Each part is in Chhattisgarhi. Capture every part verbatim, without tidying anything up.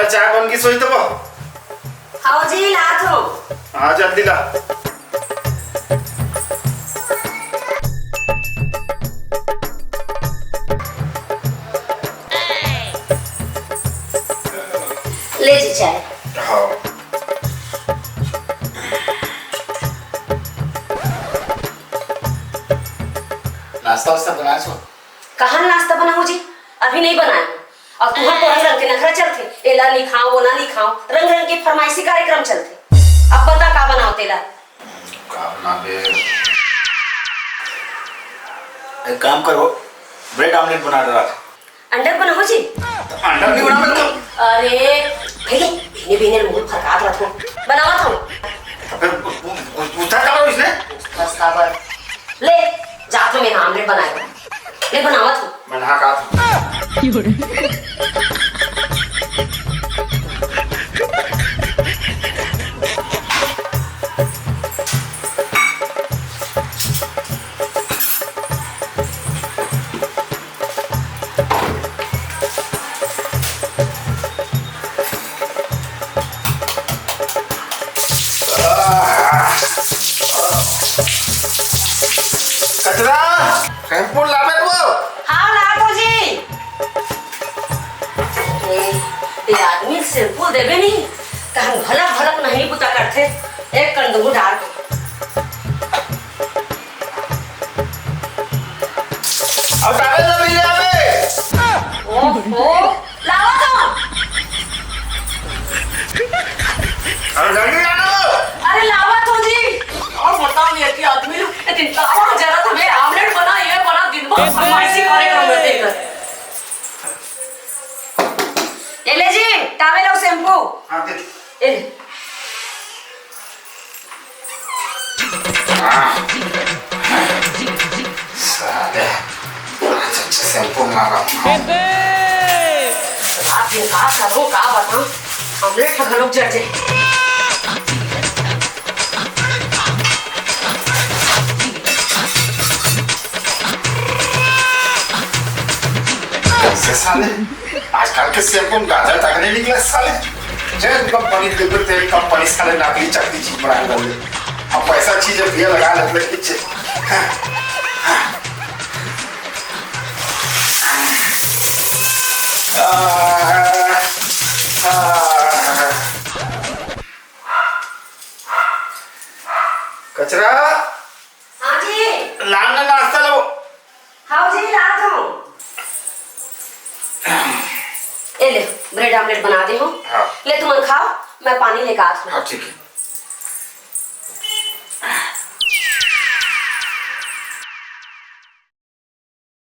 चाय बन गिस होही तब। हव जी, लात हंव। हाँ, जल्दी ला। ले जी चाय। हाँ। नाश्ता वास्ता बनाए हस? कहाँ नाश्ता बनाहूँ जी, अभी नहीं बनाए हंव। अउ तुँहर कोन रंग के नखरा चलथे, एला लिखाओ, ओला लिखाओ, रंग रंग के फरमाइशी कार्यक्रम चलथे। अब बता का बनाओ तेला? का बनाबे? एक काम करो, ब्रेड ऑमलेट बना डरा। अंडा बनाहूँ जी? अंडा नहीं बनाबे तो? अरे, भैया, बिहने बिहने मुंह फरकात रथो। बनावत हंव। तो फिर उ-, उ-, उ-, उठा करो इसने। बस काबर। ले, जात हंव मैं ऑमलेट बनाए। ले, बनावत हंव। मैं नहा का आत हंव। कचरा, शैम्पू लाबे वो? हाँ, लात हंव जी। ए, ए आदमी शैम्पू देबे नहीं, तहन भलक भलक नहीं बुता करथे, एक कन दूहूँ डार के। अब डाले ला भैया बे। ओहो, लावत हंव। अरे जल्दी आ ना। अरे लावत हंव जी। अउ बताओ ये कि आदमी लोग, लेकिन काबर जरूरत हवे ऑमलेट बना, ये बना, दिन भर फरमाइशी कार्यक्रम में देकर। ये ले जी, टॉवेल अउ शैम्पू। हाँ, दे। ये ले। साले, आज अच्छा शैम्पू मंगा। रात दिन का करूँ, का बताऊँ, ऑमलेट ह घलोक जर जाए। कैसे साले, आजकल के शैम्पू में गाजर तक नहीं निकले साले। जे कंपनी के, तेल कंपनी साले नकली चकली चीज बना के डाल दे। अब पैसा चीज है, भैया लगा लेते हैं पीछे। कचरा। हाँ जी। लान ना नाश्ता लो। हाँ जी, लात हूँ। ए ले, ब्रेड ऑमलेट बना दे हूँ। हाँ। ले तुमन खाओ, मैं पानी लेकर आती हूँ। हाँ, ठीक है।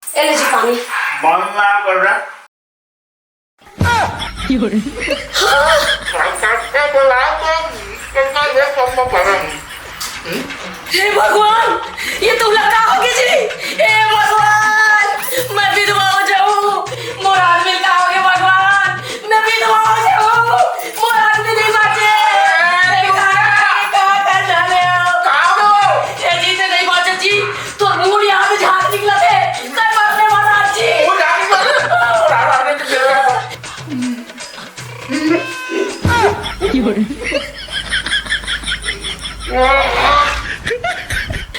ए ले जी पानी। मन ना कर रहा। हाँ। डॉक्टर से बुलाओ तो कितना ये कम में पड़ा है। हे भगवान, ये तुमला का होगे जी? हे भगवान, मैं विधवा हो जाऊं, मोर आदमी का होगे भगवान, मैं विधवा हो जाऊं, मोर आदमी नहीं बाचे। हे भगवान, ये का कर डाले हो? का हो? ये जी ते नहीं बाचे जी, तोर मुंह यहाँ से झाग निकला थे, तय मरने वाला जी। वो झाग निकला थे?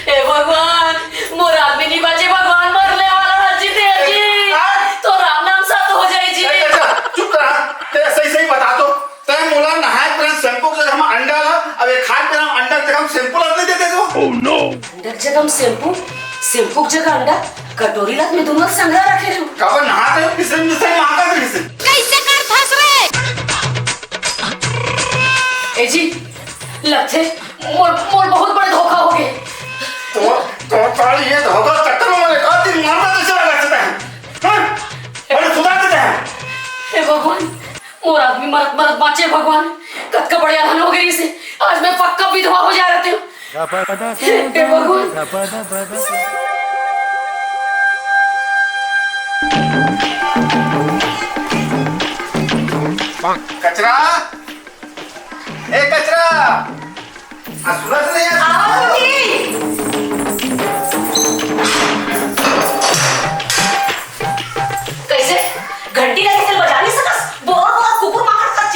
हे भगवान, मोर आदमी नहीं बाचे, भगवान मरने वाला है जी, दे जी। हाँ? तो राम नाम सत्य हो जाए जी। ए, चुप कर, हाँ। ते सही सही बता तो, ते मोला नहाए पर शैम्पू के जगह हम अंडा ला, अब एक हाथ पे हम अंडा के जगह हम शैम्पू ला नहीं देते तो। अंडा के जगह हम शैम्पू, शैम्पू के जगह अंडा, कटोरी ला मैं दोनों संघरा रखे रहूं। काबर नहाते हो, किसे, किसे मांगा थे, किसे? कैसे कर फंस रहे? ए जी, लगथे मोर, मोर बहुत बड़े धोखा होगे। तो, तो काल ये धोखा चक्कर में मैं एक दिन मरना तो चला जाता है। हाँ? अरे सुधार देते हैं। हे भगवान, मोर आदमी मरत मरत बाँचे भगवान, कतका बड़े अलहन होगे रहिसे, आज मैं पक्का विधवा हो जा रहते हूँ। हे भगवान। कचरा, ए कचरा, आ, सुनत नहीं है? आओ जी। कैसे? घंटी लगे तेल बजा नहीं सकस? बोर बोर कुकुर माकड़ का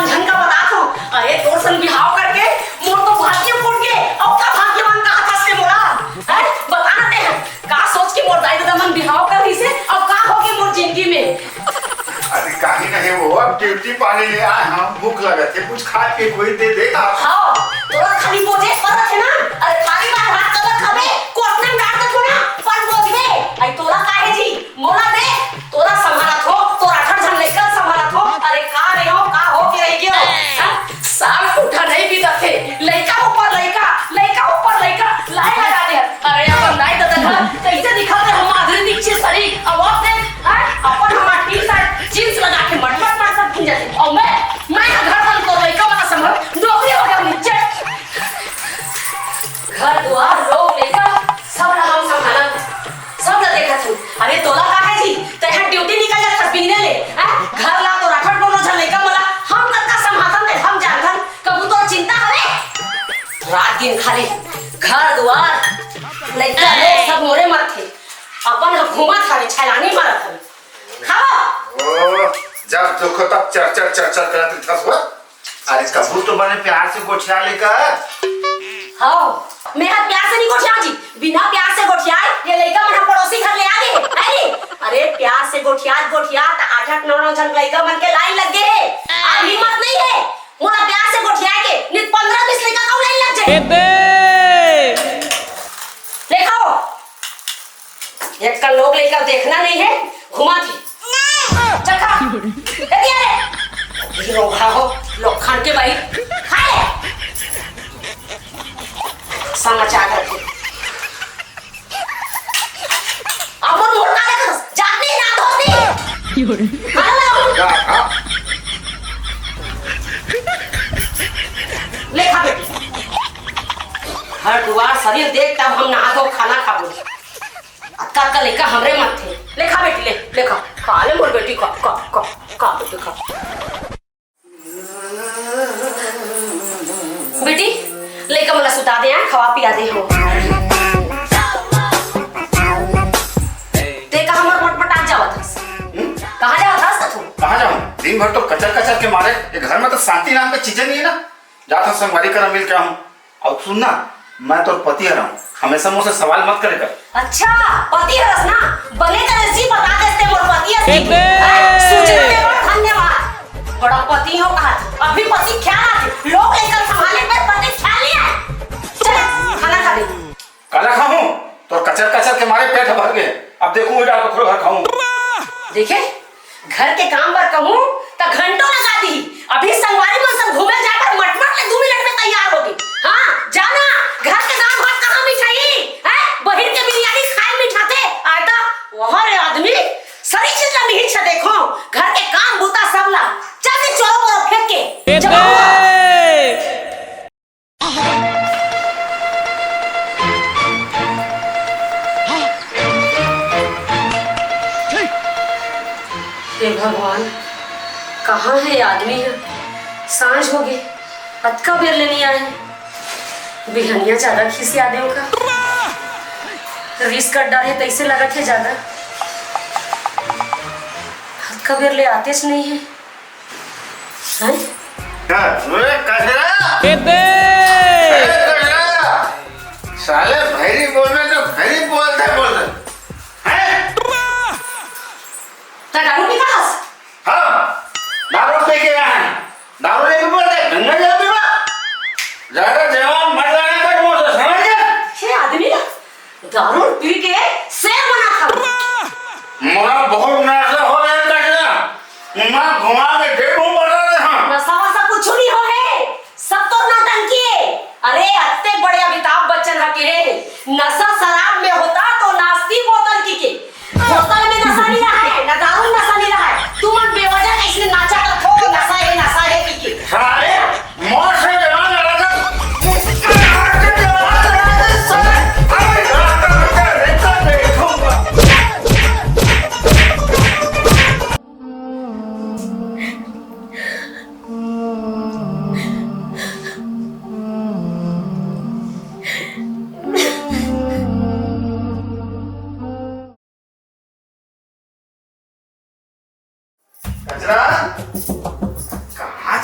झन का बतात हंव। अरे, तोर संग बिहाव करके मोर तो भाग्य फूट गे। अउ का भाग्यवान कहा थस ते मोला? हैं? बता ना ते ह, का सोच के मोर दाई ददा मन बिहाव कर दिसे? अउ का होगे मोर जिंदगी में? अरे, काही नहीं वो, अब ड्यूटी पानी ले आए हंव, भूख लगत हे, कुछ खाए पिए कोई दे देगा। हाँ, तोला खाली बोझे परत हे ना। अरे, थारी बार भात कबर खाबे, कोटना में डाल के थोड़ा, पर बोझबे। आई तोला काहे जी? मोला दे, तोला संभालत हंव, तोर अठर झन लइका संभालत हंव। अरे का रे हो, का हो के रह गयो? हाँ? साल उठा नहीं बीतत हे, लइका ऊपर लइका, लइका ऊपर लइका, लाए लगा दे। अरे अपन दाई ददा घर कैसे दिखत हे, हम माधुरी दीक्षित सरी, अब आप देख, हाँ? अपन हमार टी शर्ट, जींस लगा के मटमट मटमट घूम जाते। और मैं, मैं घर में तो लइका वाला संभाल, नौकरी हो गया मुझे। घर दुआर, लोग, लइका, सब ला हम संभालत, सब ला देखत हूँ। अरे तोला का हे जी, तैं ह ड्यूटी निकल जात हस बिहने ले, हैं? घर ला तो रखत कोनो झन लइका मन ला, हम कतका संभालथन ते हम जानथन, कभू तोर चिंता हवे? रात दिन खाली घर दुआर, लइका लोग सब मोरे मरथे, अपन ह घूमत हवे, छलांगी मारत हवे। खाओ। ओ, जब देखो तब चर चर चर चर करत रहिथस हो। अरे कभू तो बने प्यार से गोठिया ले कर। हाँ, मैं ह प्यार से नहीं गोठियाव जी, बिना प्यार से गोठियाए ये लइका मन ह पड़ोसी घर ले आ गे हे, है नी? अरे प्यार से गोठियात गोठियात आठ आठ नौ नौ झन लइका मन के लाइन लग गे हे। अब हिम्मत नहीं हे मोला प्यार से गोठियाए के, नहीं पंद्रह बीस लइका का लाइन लग जाए। देखो, एक का लोग लइका देखना नहीं है, घुमा थी। चल खा। दे दिया रे। ये लोग खा हो, लोग खान के भाई। खा ले। समाचार रखे। अब वो मोर का देखत हस? जात नहीं ना धोती। खा ले ना। ले खा बेटी। घर दुआर शरीर देख तब हम नहा धो खाना खाबो। अतका अतका लइका हमरे मन थे। ले खा बेटी, ले, ले खा। खा ले मोर बेटी, खा, खा, खा, खा बेटी, खा। बेटी, लइका मन ला सुता दे, आ, खवा पिया दे हो। ते कहाँ मर मटमटात जावत हस? हम्म? कहाँ जावत हस तू? कहाँ जाऊँ? दिन भर तो कचर कचर के मारे ये घर में तो शांति नाम का चीजें नहीं है ना। जात हूँ, संगवारी करा मिल के आऊँ। अउ सुन ना, मैं तोर पति हरंव, हमेशा मोर से सवाल मत करे कर। अच्छा, पति हरस ना, बने करे जी बता देते मोर पति हस। ए बे! हाँ, सूचना देबर धन्यवाद। बड़ा पति हो कहा, अभी पति ख्याल आथे, लोग लइका संभाले पर पति ख्याल नहीं आए। चल, खाना खा ले। काला खाहूं? तोर कचर कचर के मारे पेट भर गे। अब देखूं, उही डाल के खुर घर खाहूं। देखे, घर के काम बर कहूं, त घंटों लगा दी। अभी संगवारी मन संग घूमे जाए बर मटमट ले दू मिनट में तैयार होगे। हाँ, जाना, घर के दाल भात कहाँ मिठाई? हैं? बहिर के बिरयानी खाए मिठाथे। आय त, वह रे आदमी, सरी चीज ला मिहिच देखो, घर के काम बूता सब ला। चल दे चोरो बोरो फेंक के। ए जमा हुआ। बे! हे भगवान, कहाँ हे आदमी ह? सांझ होगे, अतका बेर ले नइ आए। बिहनिया जादा खिसिया देव का? रिस कट डारे तइसे लगत हे जादा। अतका बेर ले आतेच नइ हे। हैं? हाँ, ओए, कचरा! ए बे! ए, कचरा! साले भैरी बोलबे तो भैरी बोलथे, बोलथे। हैं? त दारू पी कहास? हाँ, दारू पी के आए हैं। दारू नहीं पीबे त गंगा जल पीबे। ज्यादा जवान मत लगा कर मुंह से, समझ गया? ये आदमी ना दारू पी के शेर बना था। मोला बहुत नशा हो गया कचरा। मैं घुमा के देखूं बता दे, हाँ। नशा वशा कुछ नहीं हो है, सब तो नौटंकी है। अरे अत्ते बड़े अमिताभ बच्चन हके है, नशा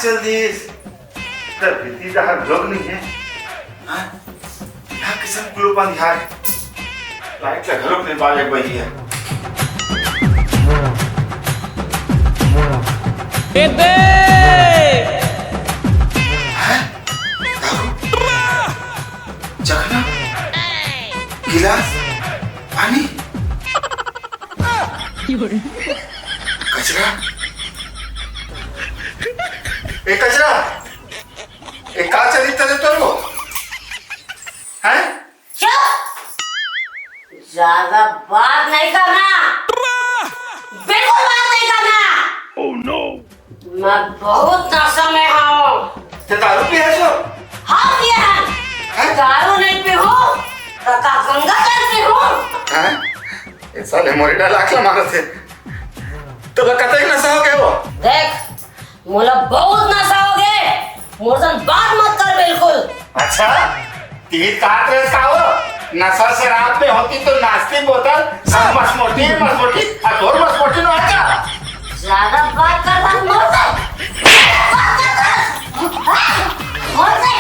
जल्दी कर, भीतरी डहर लोग नहीं है। हाँ? यहाँ किसन कुलो बंद है। लाइट ला घलोक नहीं बाले बही है। ए दे! हैं? दारू? चखना? गिलास? पानी? कचरा? ए कचरा, ए का चरित्र है तोर वो? हैं? चुप! ज्यादा बात नहीं करना। बिल्कुल बात नहीं करना। मैं बहुत नशा में हूँ। ते दारू पिए हस? हाँ, पिए हँव। हैं? दारू नहीं पीहूँ, तो का गंगा जल पीहूँ? हैं? ए साले मोरे डर लागला मारत हे। तोला कतई नशा हो गया वो? देख, मोला बहुत नशा हो गया। मोर संग बात मत कर बिल्कुल। अच्छा, तीर काट रहे का वो? नशा शराब में होती तो नाश्ती बोतल सब मसमोटी, मसमोटी, और तोर मसमोटी ना आजा। ज्यादा बात करता है मोर से। बात करता है। मोर से।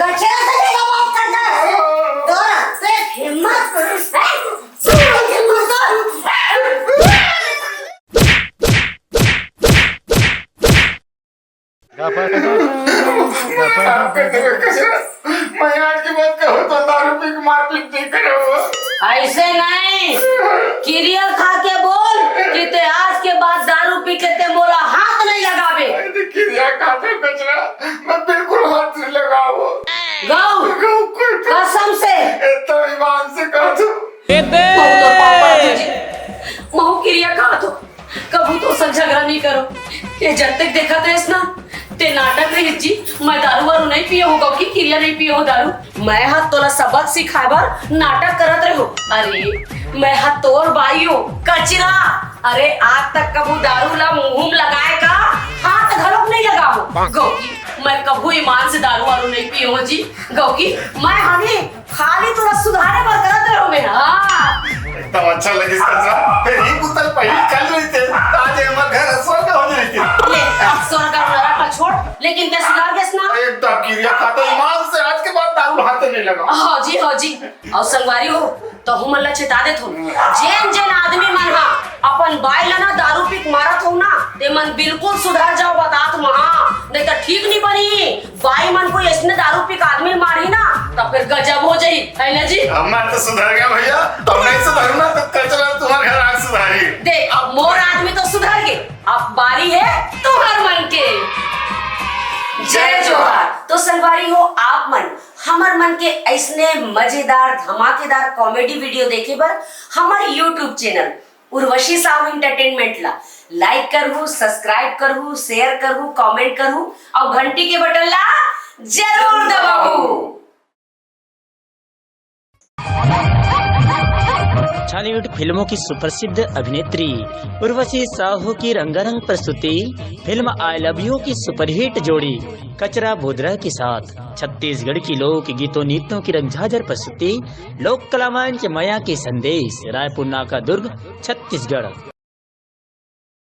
कचरा से ज्यादा बात करता है। तोरा से हिम्मत है? माफ कर देवे कचरा। मैं आज के बाद कहूँ तो दारू पी के मारपीट नहीं करहूँ। ऐसे नहीं, किरिया खा के बोल कि ते आज के बाद दारू पी के ते मोला हाथ नहीं लगाबे। अरे किरिया खाथे कचरा, मैं बिल्कुल हाथ नहीं लगावो। गऊ, गऊ कोई कसम से। इतना ईमान से कह तू। ए दे! महू तो पापा तुझे, महू किरिया खा तो। कभू तो संग झगड़ा नहीं करो। ये जब तक देखत रहेस ना, ते नाटक रहिस जी। मैं दारू वारू नहीं पिए हूँ, गऊ की किरिया नहीं पिए हूँ दारू। मैं हा तोला सबक सिखाए बर नाटक करत रहे हूँ। अरे, मैं हा तोर बाई हूँ, कचरा। अरे, आज तक कभू दारू ला मुंह में लगाए का हाथ घलोक नहीं लगावो। गऊ की, मैं कभू ईमान से दारू वारू नहीं पिए हूँ जी। गऊ की, मैं हनी खाली तोला सुधारे बर करत रहे हूँ मैं। हाँ। एकदम अच्छा लगिस कचरा। फिर ही पुतल पहली कल रहिते, तो आज ये हमर घर स्वर्ग हो रहिते। ले, अब स्वर्ग और नरक ला छोड़, लेकिन ते सुधर गेस ना? एकदम किरिया खाता ईमान से आज के बाद दारू हाथे नहीं लगा। हाँ जी, हाँ जी। और संगवारी हो, तो हमन ला चेता देत हो, जेन जेन आदमी मन हा अपन बाई ला ना दारू पी के मारत हो ना, ते मन बिल्कुल सुधर जाओ, बतात हूँ, हाँ, नहीं तो ठीक नहीं बनी। बाई मन कोई ऐसने दारू पी के आदमी मारही ना, तब फिर गजब हो जाही, है ना जी? अब मैं तो सुधर गया भैया, अब नहीं सुधरू ना तो कचरा तुम्हारे घर आके सुधारी। देख, अब मोर आदमी तो सुधर गए, अब बारी है तुम्हार मन के। जय जोहार। तो संगवारी हो, आप मन हमर मन के ऐसने मजेदार धमाकेदार comedy video देखे बर हमर YouTube channel Urvashi Sahu Entertainment ला like करहू, subscribe करहू, share करहू, comment करहू और घंटी के बटन ला जरूर दबाहू। छॉलीवुड फिल्मों की सुप्रसिद्ध अभिनेत्री उर्वशी साहू की रंगारंग प्रस्तुति फिल्म आई लव यू की सुपरहिट जोड़ी कचरा भुदरा के साथ छत्तीसगढ़ की लोक गीतों नृत्यों की रंगझाझर प्रस्तुति लोक कला मंच मया के संदेश, रायपुर नाका दुर्ग, छत्तीसगढ़।